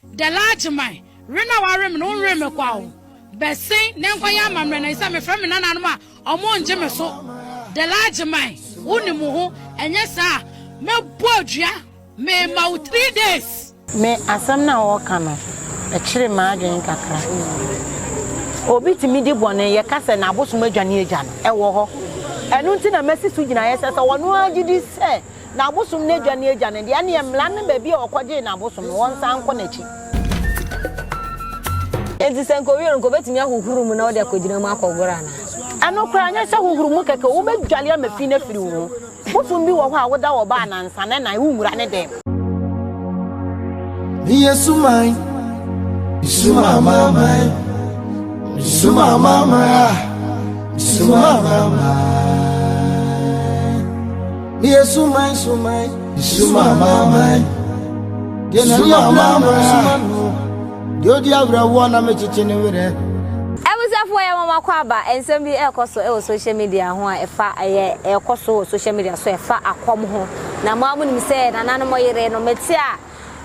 The large man, we na ware me no, wonwere me kwa o. Bɛsen na nkɔyɛ amammerɛ na sɛ mefrɛ me nananom a, ɔmo ngye me so. The large man, wonim wo ho, ɛnyɛ saa a, mɛbɔ adua, mema wo 3 days. Me asɛm no a wɔka no, ɛkyere m'adwene kakra. Obi tumi di bɔne, yɛka sɛ n'abosom adwane agya no, ɛwɔ hɔ. Ɛno nti na masi so gyinaeɛ sɛ wɔno ara gye di sɛ n'abosom no adwane agya no deɛ, ɛneɛ mmara no baabi a ɔkɔgyee n'abosom no, wɔnsan nkɔ n'akyi. Enti sɛ nka owie no, nka obɛtumi ahohoro mu na wode akɔgyina mu akɔgoro anaa? Ɛno koraa nyɛ sɛ hohoro mu kɛkɛ, wobɛdwale ama fi no afiri wo ho. Bosom bi wɔ hɔ a woda wɔ ba anansa ne nan, wonwura ne dɛm. Meyɛ suman, sumamaman, sumamaman a, sumamaman. Meyɛ suman, suman, sumamaman. Deɛ na sumamaman suma no, deɛ odi awerɛhoɔ na mekyekye ne werɛ. Abusuafoɔ, yɛ mama kɔ aba. Nsɛm bi ɛrekɔ so ɛwɔ social media ho a ɛfa ɛyɛ ɛrekɔ so wɔ social media so, ɛfa akɔm ho. Na mo a mo nim sɛ nananom yere no, mete a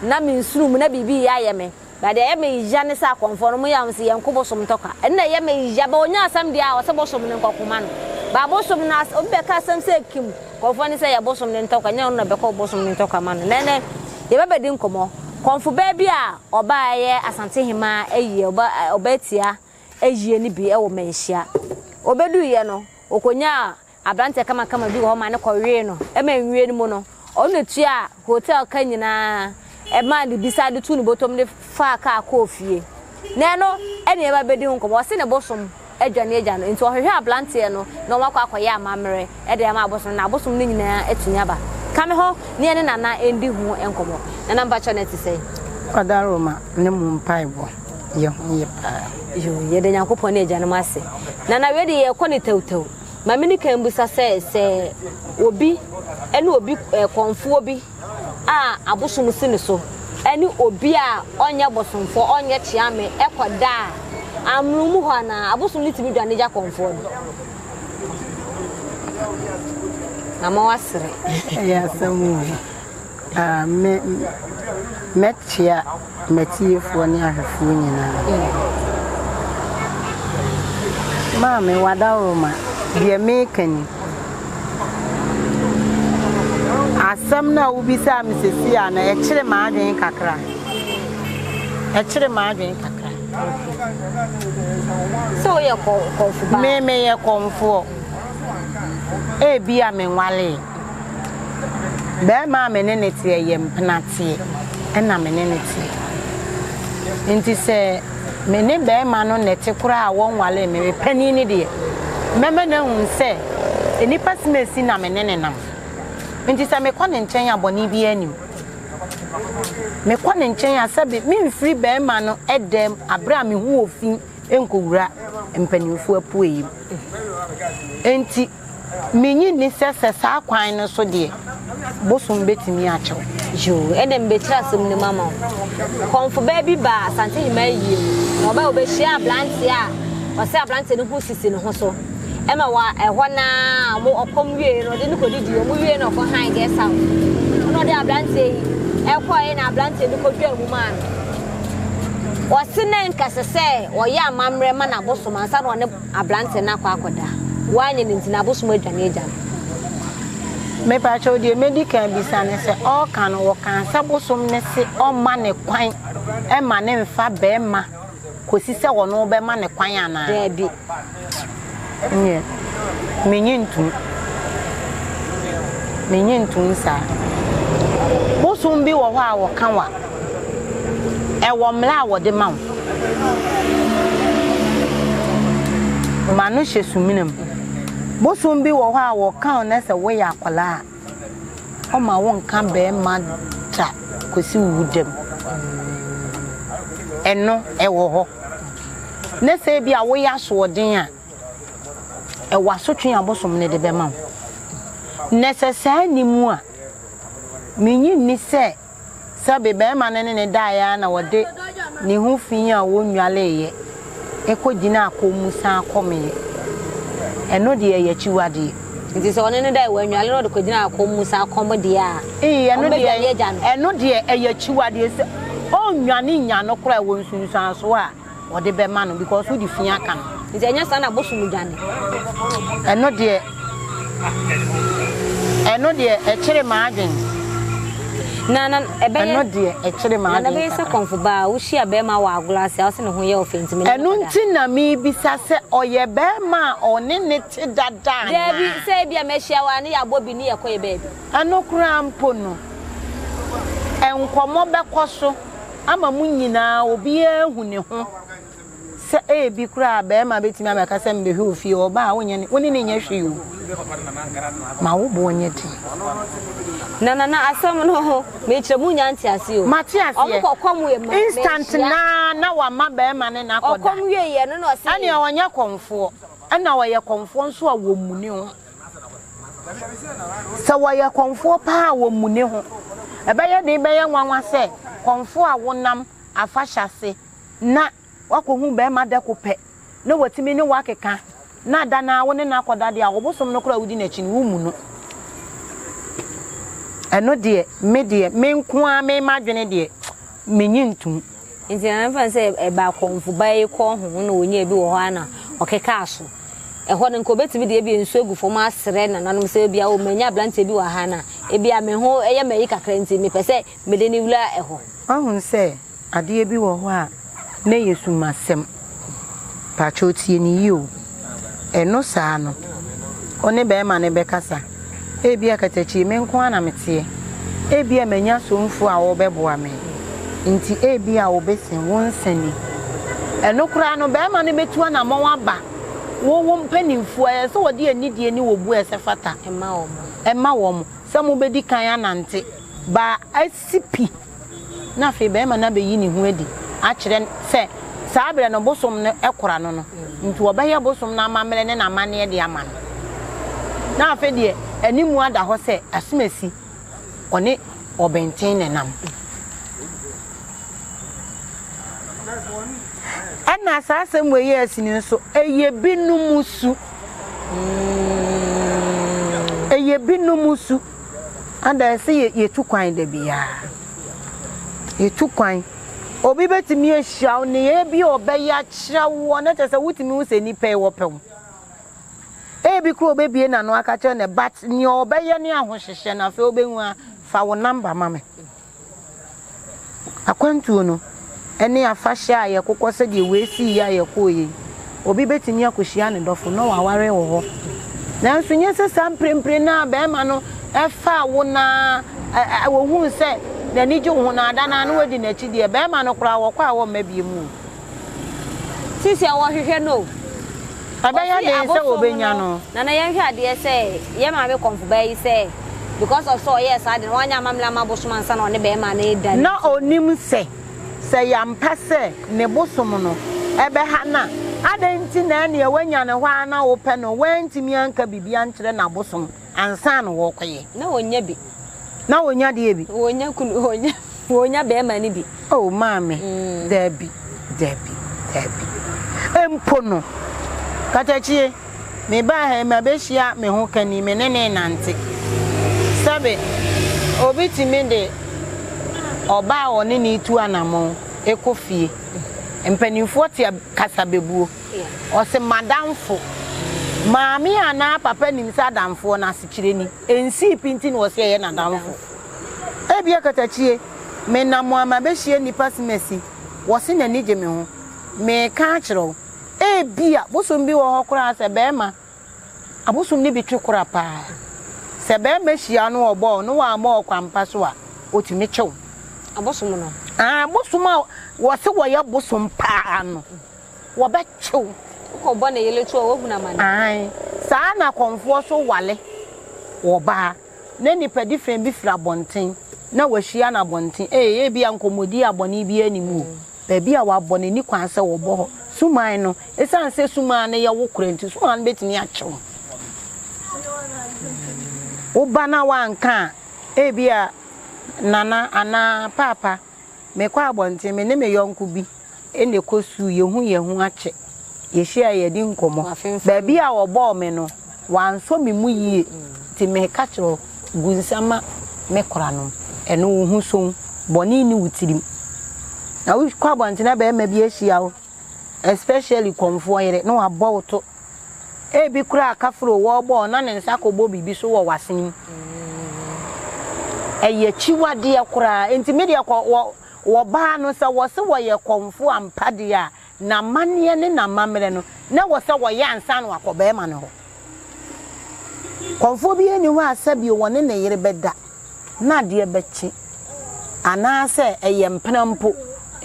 na me nsunu mu na biribi yɛ ayɛ me ba deɛ, ɛyɛ me ya ne sɛ akɔmfoɔ no mo yɛ a mo sɛ yɛn ko bosom ntɔkwa. Ɛno na ɛyɛ me ya ba. Onya asɛm deɛ a ɔsɛ bosom ne nkɔkoma no ba bosom no as obi bɛka asɛm sɛ kim kɔmfoɔ ne sɛ yɛ bosom ne ntɔkwa, nyɛ ɔno na bɛkɔ bosom ne ntɔkwa ma no. Nɛnɛ yɛbɛbɛdi nkɔmɔ kɔmfo bɛɛ bi a ɔbaa ɛyɛ Asantehema ayie, ɔba ɔbaa tia ayie no bi ɛwɔ Manhyia. Obeduiɛ no, okonyaa aberanteɛ kamakama bi wɔ hɔ ma ne kɔwee no. Ɛma nwie no mu no, ɔno na tua hotel ka nyinaa, ɛma ne bisa de tu ne bɔtɔm de faa kaa kɔɔ fie. Na ɛno ɛne ɛba bɛdi ho nkɔmmɔ. Ɔse ne bosom adwane agya no, nti ɔhwehwɛ aberanteɛ no na wɔn akɔ akɔyɛ amammerɛ ɛde ama abosom, na abosom no nyinaa atumi aba. Ka me ho ne yɛne Nana ɛndi ho nkɔmmɔ. Nana, mpakyɛ, no ɛte sɛ? Ɔdaroma ne mu mpaebɔ, yɛ ho yɛ paa. Yo, yɛda Nyankopɔn ne agyanom ase. Nana, wei de yɛkɔ ne tɛwtɛw. Maame ne kan busa sɛ obi ɛne obi kɔnfoɔ bi a abosom si ne so ɛne obi a ɔnyɛ bosomfoɔ, ɔnyɛ kyeame, ɛkɔ da a, amono mu hɔ anaa abosom no tumi dwane gya kɔnfoɔ no? Na ma wasere. Ɛyɛ asɛm o. Ah, me mɛkyea m'atiefoɔ ne ahwɛfoɔ nyinaa. Maame Wadaroma, deɛ meka ni, asɛm no a wobisaa me sesi a no, ɛkyere m'adwene kakra, ɛkyere m'adwene kakra. Sɛ woyɛ kɔmfo baa? Me meyɛ kɔmfoɔ. Ebi a menwalee bɛrima a me ne ne teɛ yɛ mpena teɛ, ɛna me ne ne teɛ. Nti sɛ me ne bɛrima no nɛte koraa a wɔnwalee me, me panin ne deɛ, mɛma no ahu sɛ nnipa simesi na me ne ne nam. Nti sɛ mekɔ ne nkyɛn a, bɔne biara anim. Mekɔ ne nkyɛn a, sɛbe memfiri bɛrima no ɛdɛm aberɛ a mehu wɔ fi nkɔwura mpanimfoɔ apueyi mu. Nti menyi nni sɛ saa kwan no so deɛ, bosom bɛtumi akyɛw. Yo, ɛnna mbɛkyerɛ asɛm no mu ama wo. Kɔmfo baa bi baa Asantehema ayie mu, na ɔbaa ɔbɛhyia aberanteɛ a ɔsɛ aberanteɛ no ho sisi ne ho so. Ɛma wa ɛhɔ naa ɔmo ɔkɔm wie no, ɔde no kɔdidi. Ɔmo wie no, ɔkɔ han guest house. Ɛna ɔde aberanteɛ yi ɛkɔɛ, na aberanteɛ no kɔdwa mu maa no. Ɔse ne nkɛse sɛ ɔyɛ amammerɛ ma n'abosom ansa na ɔne aberanteɛ no akɔ akɔda. Wanyɛ no nti, n'abosom adwane agya no. Mepakyɛw, deɛ mɛdi kan bisa ne sɛ, ɔreka no, wɔka sɛ bosom ne se ɔmma ne kwan ɛma ne mfa bɛrima kɔsi sɛ ɔno bɛma ne kwan anaa? Daabi. Nyɛ menye ntom, menye ntom saa. Bosom bi wɔ hɔ a wɔka wa ɛwɔ mmara a wɔde ma wo ma no hyɛ sumina mu. Bosom bi wɔ hɔ a wɔka wo na sɛ woyɛ akwadaa a, ɔma wo nka bɛrima da kɔsi wo dam. Ɛno ɛwɔ hɔ. Ne sɛ bi a woyɛ asoɔden a, ɛwɔ asotwe a bosom no de bɛma wo. Na sɛ saa ni mu a, menyi nni sɛ sɛbe bɛrima no ne ne daeɛ a na wɔde ne ho fi a wɔnnwaleeɛ ɛkɔgyina akɔm mu san kɔmeeɛ. Ɛno deɛ, ɛyɛ akyiwadeɛ. Nti sɛ ɔne ne da wɔanwale na ɔde kɔgyina akɔm mu san kɔm deɛ a, Ee, ɛno ɔmo bɛdwane deɛ agya no? Ɛno deɛ, ɛyɛ akyiwadeɛ sɛ Ɔnnwane nnya no koraa ɛwɔ nsunsuansoɔ a ɔde bɛma no because wode fi aka no. Nti ɛnyɛ saa na bosom dwane? Ɛno deɛ, ɛno deɛ ɛkyere m'adwen. Na na ɛbɛyɛ. Ɛno deɛ ɛkyere m'adwen kakra. Na na ɛbɛyɛ sɛ kɔmfo baa wohyia bɛrima wɔ agorɔ ase a ɔse ne ho yɛ wo fɛ nti me ne no Ɛno kɔda. nti na mebisa sɛ ɔyɛ bɛrima a ɔne ne te dada anaa? Daabi, sɛ ebia mahyia wo a ne yɛabɔ bi ne yɛkɔ yɛ baabi. Ɛno koraa mpo no, nkɔmmɔ bɛkɔ so ama mo nyinaa obiara ahu ne ho sɛ ebi koraa barima bɛtumi abɛka sɛ mebɛhwɛ wo fie, ɔba a wonyɛ ne, wo ne no nyɛ hwee o. Ma wo boɔ nyɛ den. Na na na asɛm no ho mekyerɛ mu nya ntease o. Mate aseɛ. Ɔmo kɔ kɔm yɛ ma Instant mehyia. naa na wama barima ne no akɔda. Ɔkɔm wie yɛ no na ɔse. Ɛnea ɔnyɛ kɔmfoɔ, ɛna ɔyɛ kɔmfoɔ nso a wɔmmu ne ho. Sɛ wɔyɛ kɔmfoɔ paa a, wɔmmu ne ho. Ɛbɛyɛ den bɛyɛ nwanwa sɛ kɔmfoɔ a wonam afahyɛ ase na woakɔhu barima dɛko pɛ na watumi ne wo akeka na da no ara wo ne no akɔda deɛ a, ɔbosom no koraa a wodi n'akyi no, wommu no. Ɛno deɛ, me deɛ, me nko ara me m'adwene deɛ, mennye ntom. Nti na mɛmfa no sɛ ɛbaa kɔmfo ba yi kɔn ho na ɔnyaa bi wɔ hɔ ara na ɔkekaa so. Ɛhɔ no, nka obetumi de ebia nsu agu fam asrɛ nananom sɛ ebia o manya aberanteɛ bi wɔ ha na ebia me ho yɛ me ayi kakra nti mepɛ sɛ mede no wura ɛhɔ. Woahu sɛ adeɛ bi wɔ hɔ a na ɛyɛ sumasɛm. Pakyɛw tie no yie o. Ɛno saa no, wo ne bɛrima no bɛkasa. Ebia katakyie me nko ara na meteɛ. Ebia manya somfoɔ a ɔrebɛboa me nti ebia wobɛsi wo nsa ni. Ɛno koraa no, barima no bɛtu anammɔn aba wo wo mpanimfoɔ. Ɛyɛ sɛ wɔde anidie ne obu a ɛsɛ fata ma wɔn sɛ mobɛdi kan anante ba asi pi. Na afei barima no abɛyi ne ho adi akyerɛ sɛ saa berɛ no bosom no kora no no, nti wɔbɛyɛ bosom no amammerɛ ne n'amanneɛ de ama no. Na afei deɛ animu ada hɔ sɛ asomasi ɔne ɔbɛnten na ɛnam. Ɛna saa asɛm wei yɛ asi no nso, ɛyɛ binom su. Ɛyɛ binom su. Ada ɛsɛ yɛ yɛtu kwan da biara. Yɛtu kwan. Obi bɛtumi ahyia wo nneyɛɛ bi a ɔbɛyɛ akyerɛ woɔ na kyerɛ sɛ wotumi hu sɛ nipa yi wɔpɛ wo. Ebi koraa ɔbɛbue n'ano aka kyerɛ no but nea ɔbɛyɛ ne ahohyehyɛ no afei wobɛhu a fa wo number ma me. Akwantuo no ne afahyɛ a yɛkokɔ sɛdeɛ wei siiɛ a yɛkɔeɛ yi, obi bɛtumi akɔhyia ne dɔfo na waware wɔ hɔ. Nanso nyɛ sɛ saa mprempren no a barima no faa wo na wɔhuu sɛ n'ani gye wo ho na ada no ara na wadi n'akyi deɛ, barima no koraa wɔkɔ a wɔmma bio mu o. Sisi a wɔhwehwɛ no o. Ɛbɛyɛ Ɔse den sɛ abosom wɔbɛnya no no. Nana yɛnhwɛ adeɛ sɛ yɛ maame kɔmfobaa yi sɛ because of sɛ ɔyɛɛ saa ade no wanyɛ amammerɛ amma abosom ansa na ɔne bɛɛma no reda no Na nti no. ɔnim sɛ, sɛ yɛampa sɛ ne bosom no bɛha no a, adɛn nti na ɛnneɛ woanya no hɔ ara na wopɛ no, woantumi anka biribi ankyerɛ n'abosom ansa na wɔrekɔyɛ? Na ɔnnya bi. Na ɔnnya deɛ bi? Ɔnnya kunu, ɔnnya, ɔnnya bɛɛma no bi. Oh, maame, daabi, daabi, daabi. Mpo no, katakyie, mebaa ha yi, mabɛhyia me ho kani, me ne no renante. Sɛbe, obi tumi de ɔbaa a ɔne no retu anammɔn kɔ fie. Mpanimfoɔ te kasabebuo. Ɔse, M'adamfo. Maame anaa papa nim sɛ adamfoɔ no asekyerɛ ni. Ɛnsii pi nti na ɔse ɛyɛ n'adamfo. Ebia katakyie, menam a mabɛhyia nnipa simasi, wɔse n'ani gye me ho. Mereka akyerɛ wo, ebia bosom bi wɔ hɔ koraa sɛ barima, abosom no bi twe kora paa. Sɛ barima hyia wo na ɔbɔ wo na wammɔ wo ɔkwampa so a, ɔtumi kye wo. Abosom no? Aane, bosom a wɔse wɔyɛ bosom paa no. Wɔbɛkye wo. Wokɔbɔ ne yere to a, woahunu amane. Aane, saa na akɔmfoɔ so wale ɔbaa na nipa difɛn bi firi abɔnten na wahyia no abɔnten, ee, ebia nkɔmmɔdie a bɔne biara nni mu o, baabi a wabɔ no, ɛnni kwan sɛ wɔbɔ hɔ. Suman no, ɛsiane sɛ suman no yɛ wo kora nti, suman no bɛtumi akye wo. Wo ba na woanka a, ebia nana anaa paapa Mekɔ abɔnten, me ne me yɔnko bi na ɛkɔ sukuu, yɛhu yɛn ho akyɛ. Yɛhyia a yɛdi nkɔmmɔ. Baabi a wɔbɔɔ me no, wɔansɔ me mu yie, nti meka kyerɛ wo, gu nsa ma me koranom. Ɛno wo ho sɔ wo, bɔne nni wo tirim. Na wokɔ abɔnten na barima bi ahyia wo, especially kɔmfoɔ yere, na wabɔ wo to. Ebi koraa kafro wɔrebɔ wo na ne nsa akɔbɔ biribi so wɔ w'asene mu. Ɛyɛ akyiwadeɛ koraa. Enti me deɛ kɔ wɔ wɔbaa no sɛ wɔse wɔyɛ kɔmfoɔ ampa deɛ a, n'amanneɛ ne n'amammerɛ no, na ɛwɔ sɛ wɔyɛ ansa na wakɔ barima no hɔ. Kɔmfoɔ biara nni hɔ a sɛbio wɔne ne yere bɛda na adeɛ bɛkye anaasɛ ɛyɛ mpena mpo.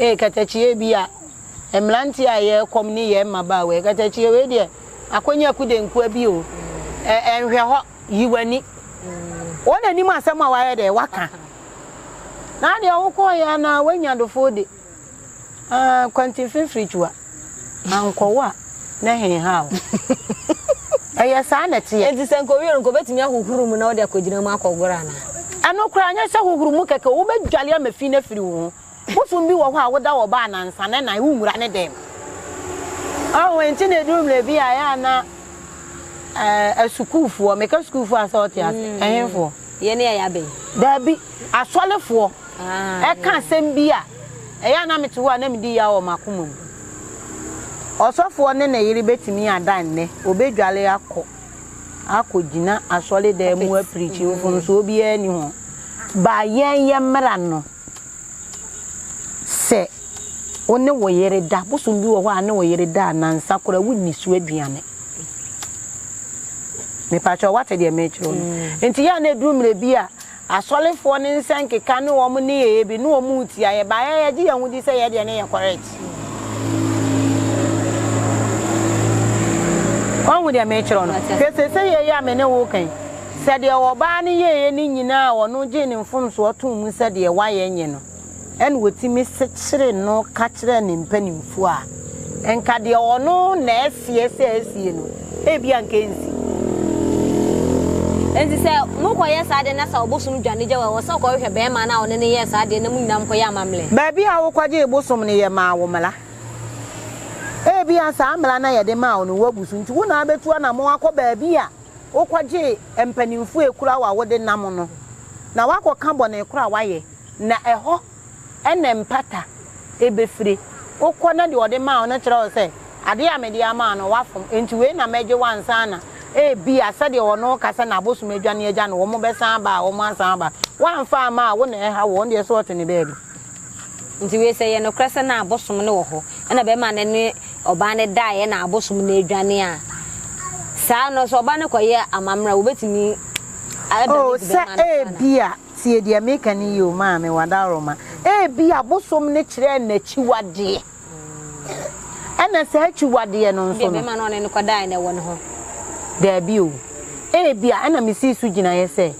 Ee katakyie bi a mmeranteɛ a yɛrekɔm ne yɛn mmabaawa yi, katakyie wei deɛ akɔnya akudenkua bi o, ɛ ɛnhwɛ hɔ, yi w'ani. Wɔn anim asɛm a wayɛ dɛ waka. Na adeɛ wokɔɔyɛ anaa woanya dofo de, ah, kwantinfimfirikyiwa. Ankɔwo a, na ɛhenha wo. Ɛyɛ saa na ɛteɛ. Enti sɛ nka owie no, nka obetumi ahohoro mu na ɔde akɔgyina mu akɔgoro anaa? Ɛno koraa, nyɛ sɛ hohoro mu kɛkɛ o, wobɛdwale ama fi no afiri wo ho. Bosom bi wɔ hɔ a, woda wɔ baa nnansa na nnan, wonwura ne dɛm. Ɔho, enti na ɛduru mmerɛ bi a, ɛyɛ a na ɛɛ asukuufoɔ, meka sukuufoɔ a sɛ wote ase, ɛhefoɔ? Yɛn ne yɛyɛ abɛn. Daabi, asɔrefoɔ. ɛka asɛm bi a, ɛyɛ a na mete hɔ a na medi yaw wɔ m'akoma mu. Ɔsɔfoɔ ne ne yere bɛtumi ada nnɛ, wɔbɛdware akɔ akɔgyina asɔredan mu apirikyi, mfomsoɔ biara nni ho. Ba yɛn yɛ mmara no sɛ wo ne wo yere da, bosom bi wɔ hɔ a ne wo yere da a nansa koraa wonni so aduane. Mepakyɛw woate deɛ merekyerɛ wo no? Nti yɛ a na ɛduru mmerɛ bi a Asɔrefoɔ no nsɛnkeka ne wɔn nneyɛeɛ bi ne wɔn retia yɛn, but yɛn yɛgye yɛn ho di sɛ yɛn deɛ no yɛ correct. Wahu deɛ merekyerɛ wo no? Hwɛ seesei yei a me ne wo reka yi, sɛ deɛ ɔbaa no yɛeɛ no nyinaa a ɔno gyee ne mfomsoɔ too mu sɛ deɛ wayɛ nyɛ no, ɛna ɔtumi sekyere no ka kyerɛɛ ne mpanimfoɔ a, nka deɛ ɔno na ɛseɛ sɛ asie no, ebia nka ɛnsi. Enti sɛ mokɔyɛ saa adeɛ na sɛ ɔbosom dwane gya wo a, ɛwɔ sɛ wokɔhwehwɛ barima no a ɔne no yɛɛ saa adeɛ na mo nyinaa mokɔyɛ amammerɛ. Baabi a wokɔgyee bosom no, yɛmaa wo mmara. Ebia saa mmara no a yɛde maa wo no, woabu so nti, wo na wobɛtu anammɔn akɔ baabi a wokɔgyee mpanimfoɔ a ɛkura wo a wode nam no, na woakɔka bɔne korɔ a woayɛ, na ɛhɔ na mpata bɛfire. Wokɔ na deɛ ɔde maa wo no kyerɛ wo sɛ, Adeɛ a mede ama wo no, woafom, enti wei na mɛgye wo ansa na ebia sɛdeɛ ɔno reka sɛ n'abosom adwane agya no, wɔbɛsan aba a, wɔasan aba. Woamfa amma a, wo na ɛha wo, ɔno deɛ sɛ ɔte ne baabi. Nti wei sɛ ɛyɛ nokorɛ sɛ na abosom no wɔ hɔ, ɛna bɛrima no ne ɔbaa no daeɛ na abosom no adwane a, saa no sɛ ɔbaa no kɔyɛ amammerɛ a, wɔbɛtumi ada Oh, no adi sɛ bɛrima no so anaa? ebia, tie deɛ meka no yie o, maame, wadaworoma, ebia abosom no kyerɛɛ no akyiwadeɛ, ɛna saa akyiwadeɛ no nso Ebia no. bɛrima no a ɔne no kɔdaeɛ no ɛwɔ ne ho. Daabi o, ebia, ɛna mesii so gyinaeɛ sɛ,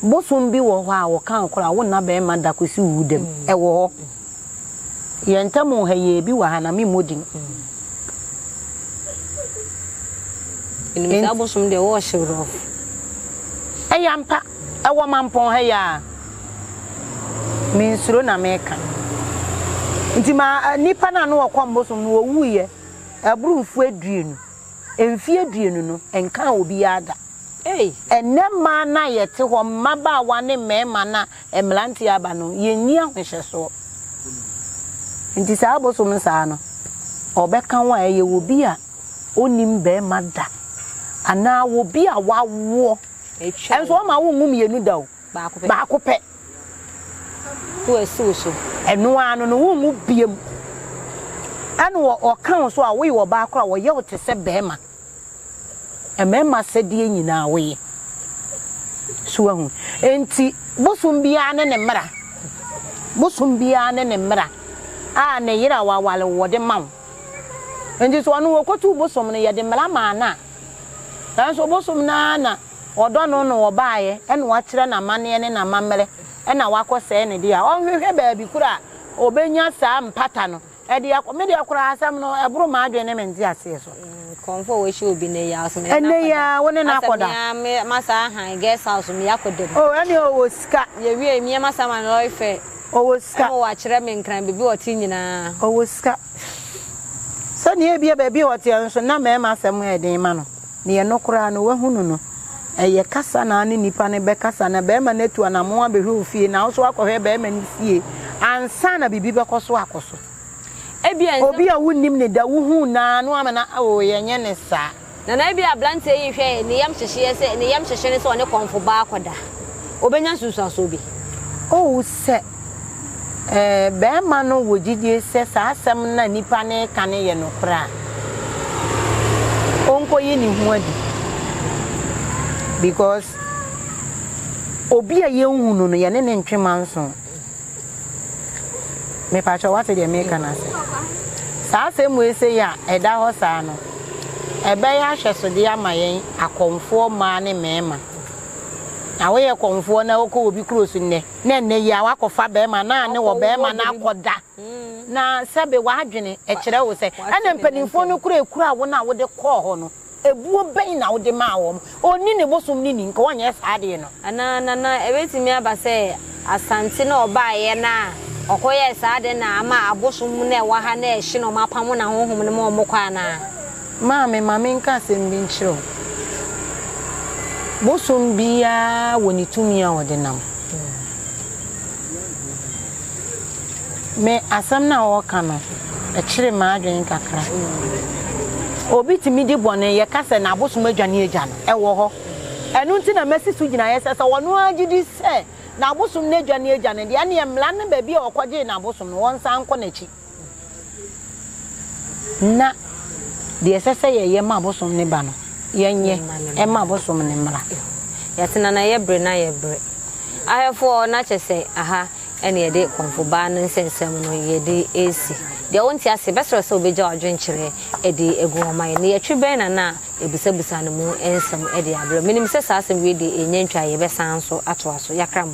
bosom bi wɔ hɔ a wɔka wo koraa a, wonna bɛrima da kɔsi wo wuda mu, ɛwɔ hɔ. Yɛn ntam ha yi, ebi wɔ ha na memmɔ din. Menim saa bosom deɛ ɛwɔ ɔhyew rough. Ɛyɛ ampa, ɛwɔ Mampɔn ha yi ara. Mensuro na meka. Nti ma nnipa no a na wɔkɔm bosom no wɔwuiɛ ɛboro mfeɛ aduonu. Mfeɛ aduonu no, ɛnkaa obiara da. Ei! Ɛnnɛ mmaa no a yɛte hɔ, mmabaawa ne mmarima no a mmeranteɛ aba no, yɛnni ahohyɛsoɔ. Nti saa bosom saa no, ɔbɛka wo a, ɛyɛ obi a ɔnnim barima da, anaa obi a wawoɔ. Atwa Nso ɔma wonwo mmienu da o, baako pɛ. Baako pɛ. Na wasi wo so. Ɛno ara no no, wonwo biam. Ɛna ɔka wo so a, woyɛ ɔbaa koraa a, ɔyɛ wo te sɛ barima. Mmarima asɛdeɛ nyinaa woyɛ. So wahu? Enti bosom biara ne ne mmara. Bosom biara ne ne mmara a ne yere a waware wo wɔde ma wo. Enti sɛ ɔno ɔkɔtuu bosom no, yɛde mmara maa no a, nanso bosom no ara na ɔdɔ no na ɔbaeɛ na wakyerɛ no amanneɛ ne n'amammerɛ na wakɔsɛe no deɛ a, ɔnhwehwɛ baabi koro a ɔbɛnya saa mpata no Ɛdeɛ akɔ, me deɛ koraa asɛm no ɛboro m'adwene ne me nteaseɛ so. Kɔmfo a wahyia obi nnɛ yi ara so me ne no Ɛnnɛ yi akɔda. ara wo ne no Asɛ akɔda? me ara me masa ahan guest house me akɔda mu. Oh ɛnneɛ ɔwɔ sika. Yɛwiei me ara masa ma no lɔre fare. Ɔwɔ sika. Ɛma wakyerɛ me Nkran baabi a ɔte nyinaa. Ɔwɔ sika. Sɛdeɛ ebia baabi a ɔteɛ nso na mmarima asɛm yɛ den ma no. Neɛ no koraa no wahunu no, ɛyɛ kasa na ne nipa no bɛkasa na barima no atu anamon abɛhwɛ wo fie na wo nso woakɔhwɛ barima no fie. Ansa na biribi bɛkɔ so akɔ so. Ebia nsɛm. Obi a wonnim no da, wohuu no ara na woama no, oh, yɛnyɛ no saa. Nana ebia abranteɛ yi rehwɛ ne yam hyehyeɛ sɛ ne yam hyehye no sɛ ɔne kɔmfo baa akɔda. Ɔbɛnya nsunsuansoɔ bi? Oh, sɛ eh, barima no wɔ gyidie sɛ saa asɛm no a nipa no reka no yɛ nokorɛ a, ɔnkɔyi ne ho adi. Because obi a yɛnhu no no, yɛne no ntwe manso. Mepakyɛw, woate deɛ mereka no ase? Saa asɛm wei sei a ɛda hɔ saa no, ɛbɛyɛ ahwɛsodeɛ ama yɛn akɔmfoɔ mmaa ne mmarima. Na woyɛ kɔmfoɔ na wokɔ obi kuro so nnɛ, na ɛnnɛ yi a woakɔfa barima na ne wɔ barima no akɔda, na sɛbe w'adwene ɛkyerɛ wo sɛ, ɛna mpanimfoɔ no kura ekura wo no a wode kɔɔ hɔ no, Ebuo bɛn na wode maa wɔn? Ɔnni ne bosom no ni, nka ɔnyɛ saa adeɛ no. Anaa Nana, ɛbɛtumi aba sɛ Asante na ɔbaeɛ no a ɔkɔyɛɛ saa ade na ama abosom no a ɛwɔ ha no ɛhye na wɔapamo n'ahonhom no ma wɔkɔ anaa? Maame, ma menka asɛm bi nkyerɛ wo. Bosom biara wɔ ne tumi a ɔde nam. Me asɛm no a ɔreka no, ɛkyere m'adwene kakra. Obi tumi di bɔne, yɛka sɛ n'abosom adwane agya no, ɛwɔ hɔ. Ɛno nti na masi so gyinaeɛ sɛ, sɛ ɔno ara gye di sɛ n'abosom no adwane agya no deɛ, ɛnneɛ mmara no baabi a ɔkɔgyee n'abosom no, wɔnsan nkɔ n'akyi. Na deɛ ɛsɛ sɛ yɛyɛ ma abosom no ba no, yɛnyɛ mma abosom no mmra. Yɛatena na yɛbrɛ na yɛbrɛ. Ahwɛfoɔ, na kyerɛ sɛ aha na yɛde kɔmfo baa no nsɛnsɛm no yɛde resi. Deɛ wonte aseɛ, bɛsrɛ sɛ wobɛgya w'adwenkyerɛ de agu hɔ ma yɛn. Na yɛtwe bɛn na na yɛbisabisa no mu nsɛm de abrɛ wo. Menim sɛ saa asɛm wei deɛ ɛnnya ntwa, yɛbɛsan nso atoa so. Yɛakra mo.